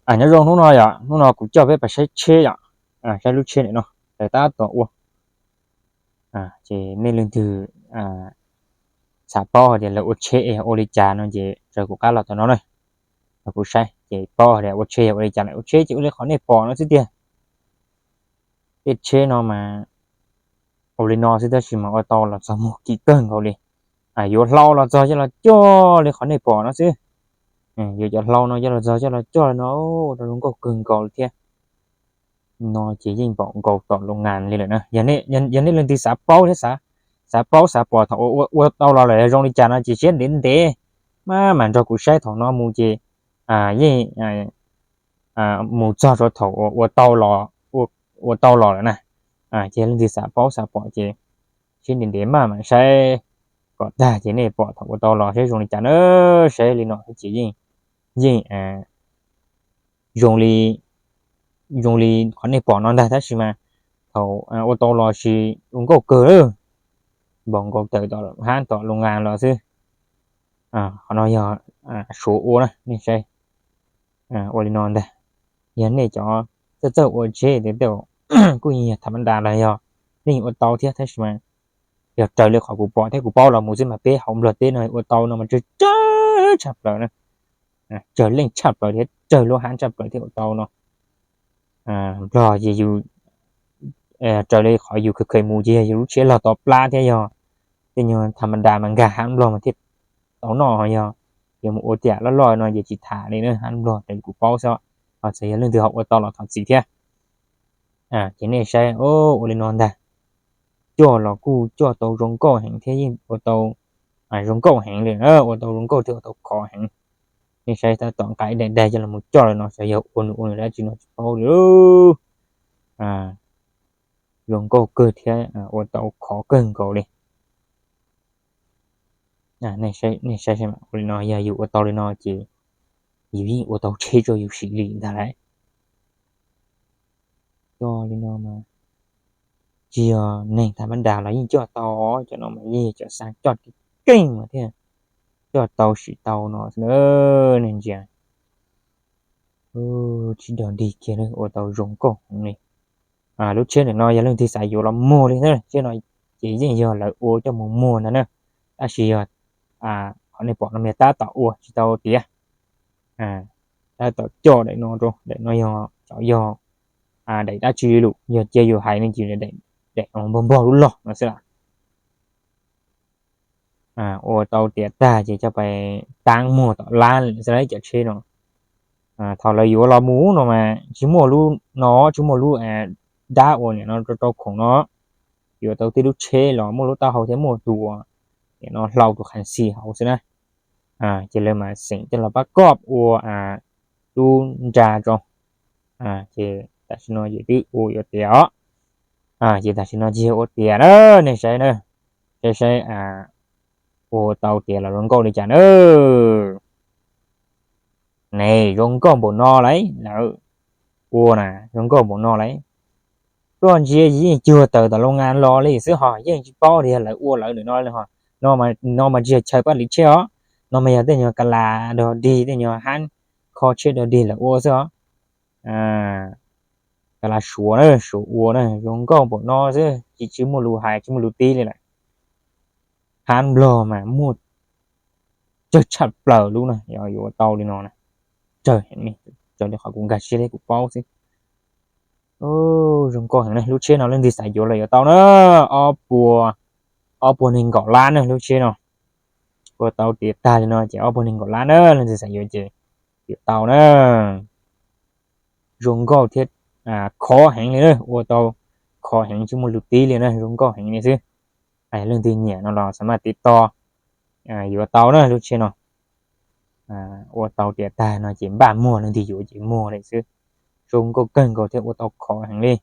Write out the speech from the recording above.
Nyob zoo hnub no yom, hnub no kuv coj peb pais saib tsheb yom, saib lub tsheb ntawm no, lawv tab tom ua. Ces nej leej twg xav paub hais tias lawv ua tsheb es ua li cas no ces raws kuv qab los tom no na, los kuv saib ces paub hais tias ua tsheb yog ua li cas lawm. Ua tsheb ces ua li qhov nej pom no xwb tiag. Tej tsheb no mas ua li no xwb tab sis mas ua tau los txog muag kim kawg nkaus li. Yuav hlau los txog coj los coj li qhov nej pom no xwb. Yuav cov hlau no coj los txog coj los coj li no, ua rau zoo nkauj kawg nkaus li thiab. No ces yeej npaum nkaus tom loo ngas li lawm na. Yog nej leej twg xav paub thiab, xav paub xav pom thaum ua tau los lawm zoo li cas no ces siab ntev ntev mas mam nrog kuv saib thaum no mus ces yeej mus txog rau thaum ua tau los, ua tau los lawm na. Ces leej twg xav paub xav pom ces siab ntev ntev mas mam saib kom tag ces nej pom thaum ua tau los saib zoo li cas na. Saib li no ces yeej, yeej zoo li, zoo li qhov nej pom no ntag tab sis mas thaum ua tau los ces zoo nkauj kawg lawm. Npaum nkaus tawm tom hab tom loo ngas los xwb. Qhov no yog Suav ua na, nej saib. Ua li no ntag. Yog nej cov txawj txawj ua tsheb tej kuj yeej yog tham ma das los yog nej yeej ua tau thiab tab sis mas yog raws li qhov kuv pom thiab kuv paub los mus xwb mas peb hauv Nplog teb no ua tau no mas tsawg tsawg tshaj plaws na. Tsawg leej tshaj plaws thiab tsawg lub hab tshaj plaws thiab ua tau no. Nplog ces yus, raws li qhov yus kheev kheev mus ces yog yus lub tsheb log tau plab thiab yog tej nyuag tham ma das mas nkag hab Nplog mas thiaj tau noj, yog yus mus ua tiam loj loj no ces tsis tham li na, hab Nplog raws li kuv paub xwb. Ho txawm yog leej twg ho ua tau los thov txim thiab. Ces nej saib ua li no ntag. Coj los kuj coj tau zoo nkauj heev thiab yeej ua tau zoo nkauj heev li, ua tau zoo nkauj thiab ua tau khov heev. Nej saib tab tom nqa ib daim daim coj los mus coj li no xyov yog ua nws ua nws dab tsi no tsis paub li. Zoo nkauj kawg thiab ua tau khov kawg nkaus li. Nej saib ua li no yog yus ua tau li no ces yus yeej ua tau tsheb rau yus sim li ntag lauj. Coj li no mas tsis yog neeg tham ma das los yeej coj tau, cov no mas yeej yog cov xaa coj keej mas thiaj coj tau sim tau no xwb na. Nej ntsia, tsis dog dig kiag ua tau zoo nkauj heev li. Lub tsheb ntawm no yog leej twg xav yuav los muag li na, tsheb no ces yeej yog lawv ua coj mus muag ntag na, tab sis yog qhov nej pom no mas yog tab tom ua tsis tau tiav. Tab tom coj daim no rau, daim no yog cov yog daim dab tsi lawm, yog cia yus hais ne ces daim no npog npog lub log no xwb las. Ua tau tiav tag ces coj pais taab muag tom lab xwb las cov tsheb no. Thaum lawv yuav los mus no mas tsis muaj lub no, tsis muaj lub dab ua niam no rau rau khoom no, yuav tau tej lub tsheb los muaj lub taub hau thiab muaj tus niam no hlau tus qhas xis hauv xwb na. Ces lawv mas xeem coj los pab koj ua lub nra rau. Ces tam sim no ces twb ua yuav tiav os. Ces tam sim no ces yog ua tiav na, nej saib na, saib saib ua tau tiav los zoo nkauj li cas na. Ne zoo nkauj npaum no lauj, lawv ua na zoo nkauj npaum no lauj. Koj ntsia yeej cuag tawm tom loo ngas los li xwb ho yeej tsis paub tias lawv ua lawv ntawm no li ho. No mas tsis yog chaw paj lis tsheb os, no mas yog tej nyuag ka las dog dig, tej nyuag hab kho tsheb dog dig lawv ua xwb os. Ka las Suav na, Suav ua na zoo nkauj npaum no xwb, tsis, tsis muaj lus hais tsis muaj lus tib li lawm. Hab Nplog mas muaj tsawg tshaj plaws lub na, yog yuav tau li no na, tsawg heev li, raws li qhov kuv nkag siab thiab kuv paub xwb. Zoo nkauj heev na, lub tsheb no leej twg xav yuav los yuav tau na, ob puas, ob puas nees nkaum lab na lub tsheb no. Ua tau tiav tag li no ces ob puas nees nkaum lab na, leej twg xav yuav ces yuav tau na. Zoo nkauj thiab khov heev li na, ua tau khov heev tsis muaj lus tib li na, zoo nkauj heev li xwb. Leej twg nyiam no los xav maj tiv to yuav tau na lub tsheb no. Ua tau tiav tag no ces npaj muag, leej twg yuav ces muag li xwb. Zoo nkauj kawg nkaus thiab ua tau khov heev li.